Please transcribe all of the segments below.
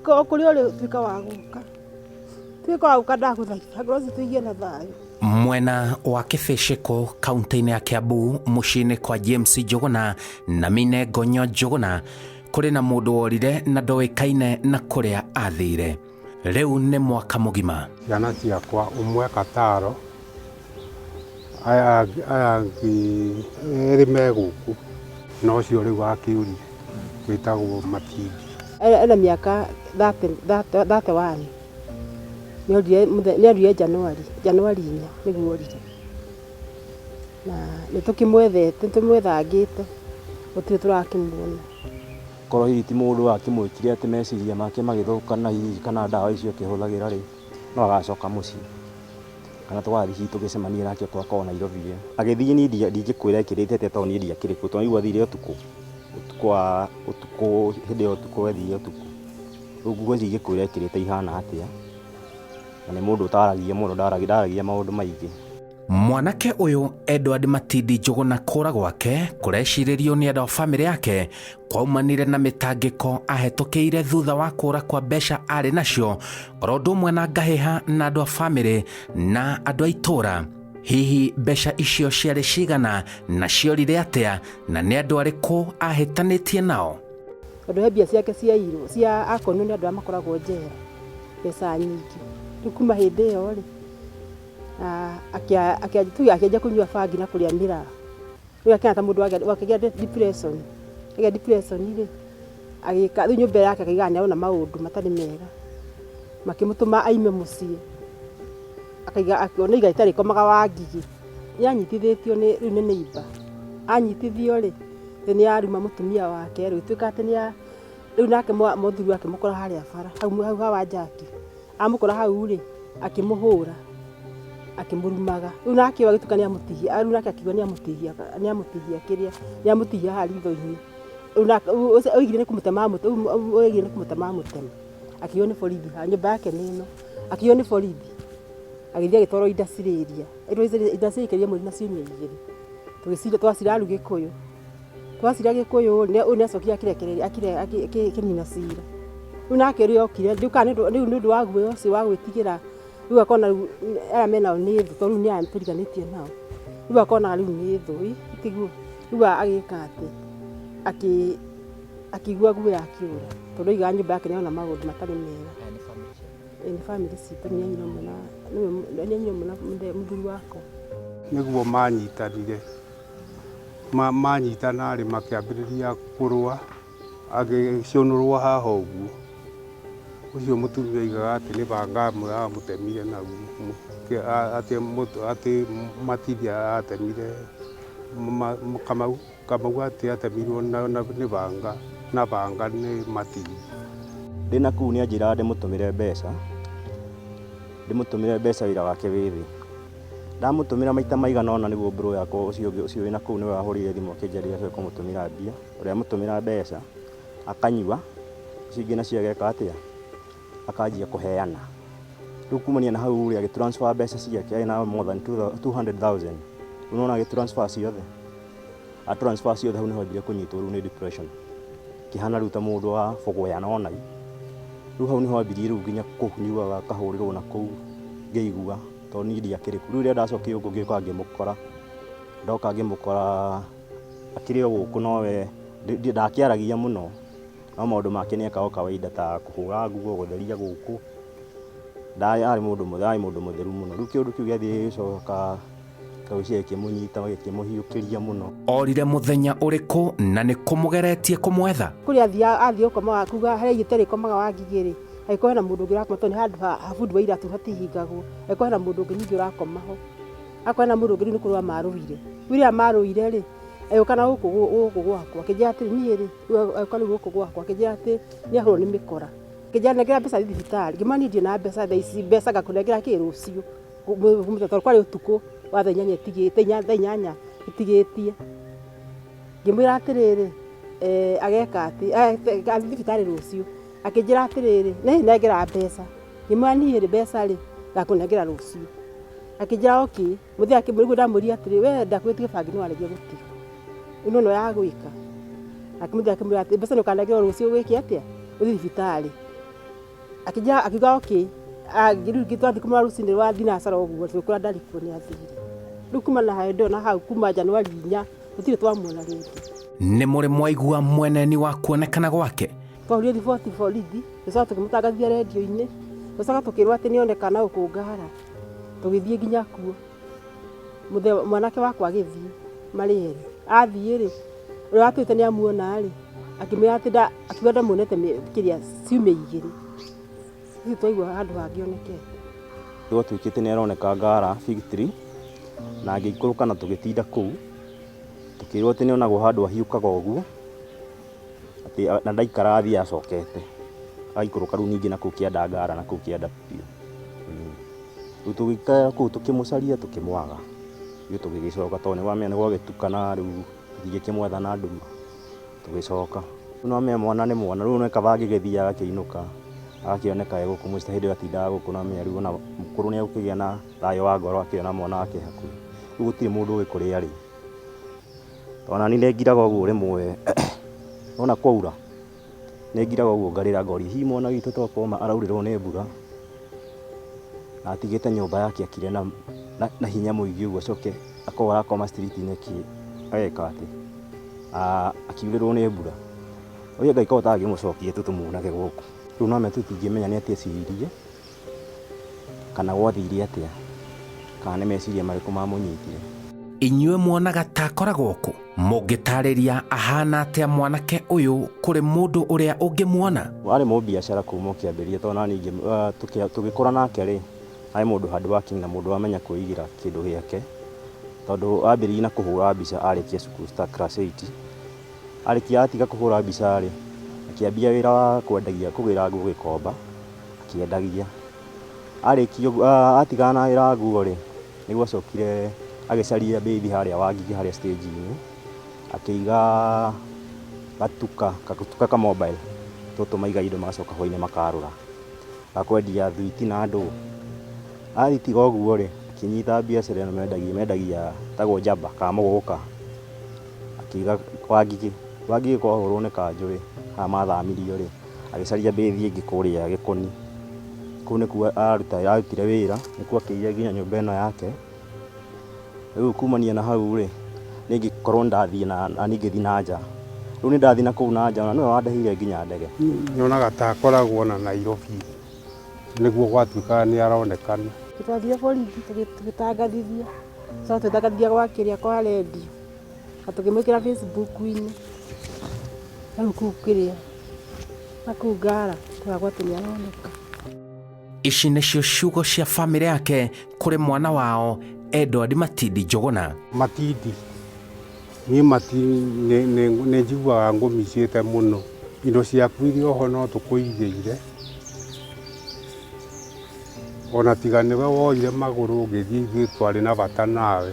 O kũrĩa ũrĩ tuĩka wa gũka. Tuĩka wa gũka ndagũthaitha ngoro citũ igĩe na thayũ. Mwena wa Kĩbĩcĩkũ kaunti-inĩ ya Kiambu mũciĩ-inĩ kwa James Njũgũna na Mine Ngonyo Njũgũna kũrĩ na mũndũ worire na ndoĩkaine na kũrĩa athire. Rĩu nĩ mwaka mũgima. Ciana ciakwa ũmwe Kataro, aya angĩ erĩ me gũkũ, na ũcio rĩu wakĩũrire wĩtagwo Matindi. Ena mĩaka 31. Nĩorire Januari, Januari 4 nĩguo orire. Na nĩtũkĩmwethete, nĩtũmwethangĩte gũtirĩ tũrakĩmuona. Korwo hihi ti mũndũ wakĩmwĩkire atĩ meciria make magĩthũka na hihi kana ndawa icio akĩhũthagĩra rĩ, no agacoka mũciĩ. Kana tũgathiĩ hihi tũgĩcemanie nake okorwo akorwo Nairobi ĩ. Agĩthiĩ niĩ ndingĩkwĩra ekĩrĩte atĩa tondũ niĩ ndiakĩrĩ kuo, tondũ ndaigua athire ũtukũ, ũtukũ wa ũtukũ hĩndĩ ya ũtukũ athire ũtukũ. Rĩu nguo ndingĩkwĩra ekĩrĩte ihana atĩa, na nĩ mũndũ ũtaragia mũno, ndaragia maũndũ maingĩ. Mwanake ũyũ Edward Matindi Njũgũna kũra gwake kũrecirĩrio nĩ andũ a bamĩrĩ yake kwaumanire na mĩtangĩko ahetũkĩire thutha wa kũra kwa mbeca arĩ nacio oro ũndũ ũmwe na ngahĩha na andũ a bamĩrĩ na andũ a itũũra. Hihi mbeca icio ciarĩ cigana na ciorire atĩa na nĩ andũ arĩkũ ahĩtanĩtie nao? Tondũ he mbia ciake ciairwo cia akonio nĩ andũ arĩa makoragwo njera mbeca nyingĩ. Rĩu kuma hĩndĩ ĩyo rĩ, akĩanjia kũnyua bangi na kũrĩa mĩraa. Rĩu akĩhana ta mũndũ akĩgĩa depression. Agĩa depression rĩ, agĩka rĩu nyũmba yake akaigaga nĩ arona maũndũ matarĩ mega. Makĩmũtũma aime mũciĩ, akaiga akĩona iga rĩtarĩkomaga wa ngigĩ. Nĩ anyitithĩtio nĩ rĩu nĩ neighbour. Anyitithio rĩ, rĩu nĩ aruma mũtumia wake rĩ, gũtuĩka atĩ nĩ rĩu nake mũthuri akĩmũkora harĩa bara, hau ha Wanjaki. Amũkora hau rĩ, akĩmũhũra, akĩmũrumaga. Rĩu nake ũyũ agĩtuĩka nĩ amũtihia, rĩu nake akiuga nĩ amũtihia, nĩ amũtihia kĩrĩa, nĩ amũtihia haha ritho-inĩ. Rĩu nake oigire nĩ kũmũtema oigire nĩ kũmũtema amũtema. Akĩiywo nĩ borithi haha, nyũmba yake nĩ ĩno. Akĩiywo nĩ borithi, agĩthiĩ agĩtwarwo industrial area. Industrial aikarire mweri na ciumia igĩrĩ. Tũgĩcira twacira rĩu Gĩkũyũ. Twacira Gĩkũyũ rĩ, ũyũ nĩ acokire akĩrekereria akĩnina cira. Rĩu nake ũrĩa okire, ndiũĩ kana rĩu nĩ ũndũ wa guoya ũcio wa gwĩtigĩra, rĩu akona rĩu aya menao nĩ thũ, tondũ rĩu nĩ aya tũriganĩtie nao. Rĩu akonaga rĩu nĩ thũ, ĩ tiguo? Rĩu agĩka atĩ, akĩigua guoya akĩũra, tondũ aigaga nyũmba yake nĩ arona maũndũ matarĩ mega. Ĩĩ nĩ bamĩrĩ citũ, nĩ a nyina ũmwe na nĩ a nyina ũmwe na mũthuri wakwa. Nĩguo manyitanire, manyitana rĩ makĩambĩrĩria kũrũa, agĩcũnũrwo haha ũguo. Ũcio mũtumia oigaga atĩ nĩ banga amũtemire naguo, atĩ Matindi atemire Kamau, Kamau atĩ atemirwo nĩ banga, na banga nĩ Matindi. Ndĩna kũu nĩ anjĩraga ndĩmũtũmĩre mbeca, ndĩmũtũmĩre mbeca wĩra wake wĩ thĩ. Ndamũtũmĩra maita maigana ũna nĩguo bro yakwa ũcio ũngĩ ũcio wĩna kũu nĩwe wahũrĩire thimũ akĩnjĩra ndigacoke kũmũtũmĩra mbia. Ũrĩa amũtũmĩra mbeca akanyua, icio ingĩ nacio ageka atĩa, akanjia kũheana. Rĩu kumania na hau rĩ, agĩ transfer mbeca ciake arĩ na more than 200,000. Rĩu nĩwona agĩ transfer ciothe, a transfer ciothe hau nĩho anjirie kũnyitwo rĩu nĩ depression. Akĩhana rĩu ta mũndũ wa bũgũya nĩwona. Rĩu hau nĩho ambirie rĩu nginya kũnyuaga akahũrĩrwo na kũu ngĩigua tondũ niĩ ndiakĩrĩ kuo. Rĩu rĩrĩa ndacokire gũkũ ngĩũka ngĩmũkora, ndoka ngĩmũkora akĩrĩ o gũkũ nowe ndakĩaragia mũno, no maũndũ make nĩ ekaga o kawaida ta kũhũra nguo, gũtheria gũkũ, arĩ mũndũ arĩ mũndũ mũtheru mũno. Rĩu kĩũndũ kĩu gĩathiĩ gĩgĩcoka ngwĩciria gĩkĩmũnyita gĩkĩmũhiũkĩria mũno. Orire mũthenya ũrĩkũ na nĩ kũ mũgeretie kũmwetha? Kũrĩa athiaga athiĩ gũkomaga kuga harĩa aigĩte arĩkomaga wa ngigĩ rĩ, angĩkorwo hena mũndũ ũngĩ ũrakoma tondũ nĩ handũ ha bundi wa iratũ hatihingagwo, angĩkorwo hena mũndũ ũngĩ ningĩ ũrakoma ho. Akorwo hena mũndũ ũngĩ rĩu nĩ kũrũa marũire. Rĩu rĩrĩa marũire rĩ, agĩũka na gũkũ gũkũ gwakwa akĩnjĩra atĩrĩ niĩ rĩ, agĩũka rĩu gũkũ gwakwa akĩnjĩra atĩ nĩ ahũrwo nĩ mĩkora. Akĩnjĩra nengera mbeca thiĩ thibitarĩ, ngĩmwĩra niĩ ndirĩ na mbeca thaa ici, mbeca ngakũnengera kĩ rũciũ. Tondũ kwarĩ ũtukũ wa thaa inyanya itigĩte, thaa inyanya itigĩtie. Ngĩmwĩra atĩrĩrĩ, ageka atĩ, athiĩ thibitarĩ rũciũ. Akĩnjĩra atĩrĩrĩ, nengera mbeca. Ngĩmwĩra niĩ rĩ mbeca rĩ, ngakũnengera rũciũ. Akĩnjĩra okay. Mũthee nĩguo ndamwĩrire atĩrĩ, we ndakwĩrire ũtige bangi nĩ waregire gũtiga. Rĩu nĩ wona ya gwĩka. Nake mũthee akĩmwĩra atĩ mbeca nĩ ũkanengera rũciũ wĩke atĩa? Ũthiĩ thibitarĩ. Akĩnjĩra akiuga okay. Rĩu twathiĩ kũmũrora rũcinĩ rwa thinacara ũguo tũgĩkora ndarĩ kuo nĩ athire. Rĩu kuma na hĩndĩ ĩyo na hau kuma Januari 4 gũtirĩ twamuona rĩngĩ. Nĩ mũrĩ mwaigua mweneni wa kuonekana gwake? Twahũrire riboti borithi, tũgĩcoka tũkĩmũtangathia rendio-inĩ, tũgĩcoka tũkĩrwo atĩ nĩ onekana gũkũ Ngara, tũgĩthiĩ nginya kuo. Mwanake wakwa agĩthiĩ marĩ erĩ, athiĩ rĩ, ũrĩa watuĩte nĩ amuona rĩ, akĩmwĩra atĩ akiuga ndamuonete kĩrĩa ciumia igĩrĩ. Ithuĩ twaigua handũ hangĩ onekete. Gwatuĩkĩte nĩ aroneka Ngara Fig Tree, na ngĩikũrũka na tũgĩtinda kũu, tũkĩrwo atĩ nĩ onagwo handũ ahiũkaga ũguo, atĩ na ndaikara athiĩ acokete, agaikũrũka rĩu ningĩ na kũu kĩanda Ngara na kũu kĩanda biũ. Rĩu tũgĩikara kũu tũkĩmũcaria tũkĩmwaga, ithuĩ tũgĩgĩcoka tondũ nĩ wamenya nĩ gwagĩtuka na rĩu tũtingĩkĩmwetha na nduma, tũgĩcoka. Rĩu nĩ wamenya mwana nĩ mwana, rĩu nĩ kaba angĩgĩthiĩ agakĩinũka, agakĩoneka e gũkũ mũciĩ ta hĩndĩ ĩyo atindaga gũkũ nĩ wamenya rĩu ona mũkũrũ nĩ egũkĩgĩa na thayũ wa ngoro akĩona mwana wake hakuhĩ. Rĩu gũtirĩ mũndũ ũĩ kũrĩa arĩ. Ona niĩ nĩ ngiraga ũguo rĩmwe wona kwaura, nĩ ngiraga ũguo ngarĩra ngoria hihi mwana witũ tokorwo ma araurĩrwo nĩ mbura, na atigĩte nyũmba yake akire na hinya mũingĩ ũguo acoke akorwo arakoma street-inĩ ageka atĩ, akiurĩrwo nĩ mbura. Ũria Ngai korwo ũtangĩmũcokia tũtũmuonage gũkũ. Rĩu no tũtingĩmenya nĩ atĩa eciririe, kana gwathire atĩa, kana nĩ meciria marĩkũ mamũnyitire. Inyuĩ muonaga ta akoragwo kũ? Mũngĩtarĩria ahana atĩa mwanake ũyũ kũrĩ mũndũ ũrĩa ũngĩmuona? Arĩ mũbiacara kuma o kĩambĩrĩria tondũ nani tũgĩkũra nake rĩ, arĩ mũndũ hard working na mũndũ wamenya kwĩigĩra kĩndũ gĩake, tondũ ambĩrĩirie na kũhũra mbica arĩkia cukuru ta class 8. Arĩkia atiga kũhũra mbica rĩ, akĩambia wĩra wa kwendagia kũgĩra nguo Gĩkomba, akĩendagia. Arĩkia ũguo atigana na wĩra wa nguo rĩ, nĩguo acokire agĩcaria mbĩthi harĩa Wangigĩ harĩa stage-inĩ, akĩiga gatuka, gatuka ka mobile, tũtũ maigaga indo magacoka hwainĩ makarũra, ga kwendia thwiti na ndũũ. Agĩtiga ũguo rĩ, akĩnyita biacara ĩno mendagia mendagia ĩtagwo Jaba kana mũgũka, akĩiga Wangigĩ. Wangigĩ kwahũrwo nĩ kanjũ rĩ, haha mathamirio rĩ, agĩcaria mbĩthi ĩngĩ kũrĩa Gĩkũni. Kũu nĩkuo arutire wĩra, nĩkuo akĩire nginya nyũmba ĩno yake. Rĩu kumania na hau rĩ, niĩ ngĩkorwo nĩ ndathiĩ na niĩ ngĩthiĩ na nja. Rĩu nĩ ndathiĩ na kũu na nja na nĩwe wandĩhĩire nginya ndege. Nyonaga ta akoragwo na Nairobi nĩguo gwatuĩkaga nĩ aronekana. Twathire borithi tũgĩtangathithia, tũcoka tũgĩtangathithia gwa kĩrĩa kwa rendio na tũkĩmwĩkĩra Facebook-inĩ. Rĩu kũu kĩrĩa na kũu Ngara tweragwo atĩ nĩ aroneka. Ici nĩcio ciugo cia bamĩrĩ yake kũrĩ mwana wao Edward Matindi Njũgũna. Matindi, niĩ mati nĩ njiguaga ngũmicĩte mũno. Indo ciaku iria oho no tũkũigĩire, ona tiga nĩwe woire magũrũ ũgĩthiĩ ithuĩ twarĩ na bata nawe.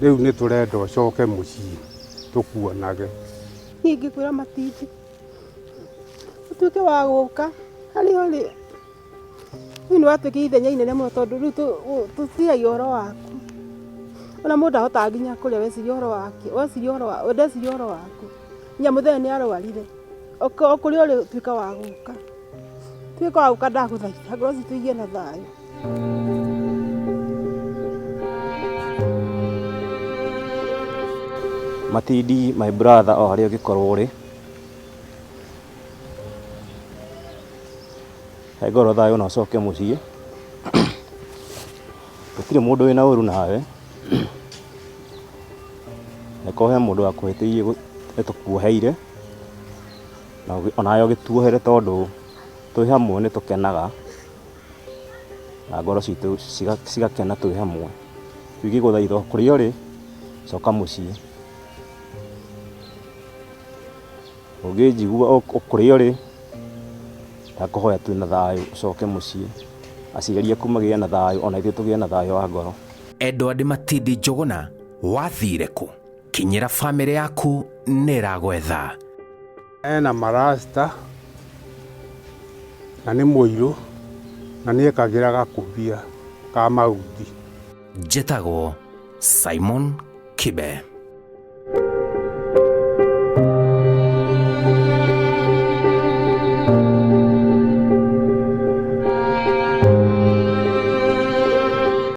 Rĩu nĩ tũrenda ũcoke mũciĩ tũkuonage. Niĩ ingĩkwĩra Matindi ũtuĩke wa gũka harĩa ũrĩ, rĩu nĩ watuĩkire ithenya inene mũno tondũ rĩu tũciragia ũhoro waku. Ona mũndũ ndahotaga nginya kũrĩa weciria ũhoro wake, weciria ũhoro wa, ndeciria ũhoro waku. Nginya mũthee nĩ arwarire, o kũrĩa ũrĩ tuĩka wa gũka. Tuĩka wa gũka ndagũthaitha, ngoro citũ igĩe na thayũ. Matindi my brother o harĩa ũngĩkorwo ũrĩ, he ngoro thayũ na ũcoke mũciĩ. Gũtirĩ mũndũ wĩna ũru nawe, angĩkorwo he mũndũ wakũhĩtĩirie nĩ tũkuoheire, na onawe ũgĩtuohere tondũ twĩ hamwe nĩ tũkenaga, na ngoro citũ cigakena twĩ hamwe. Rĩu ingĩgũthaitha o kũrĩa ũrĩ, coka mũciĩ. Ũngĩnjigua o kũrĩa ũrĩ, ndakũhoya twĩna thayũ ũcoke mũciĩ. Aciari aku magĩe na thayũ ona ithuĩ tũgĩe na thayũ wa ngoro. Edward Matindi Njũgũna, wathire kũ? Kinyĩra bamĩrĩ yaku nĩ ĩragwetha. Ena marasta na nĩ mũirũ na nĩ ekagĩra gakũbia ka mahuti. Njĩtagwo Simon Kibe.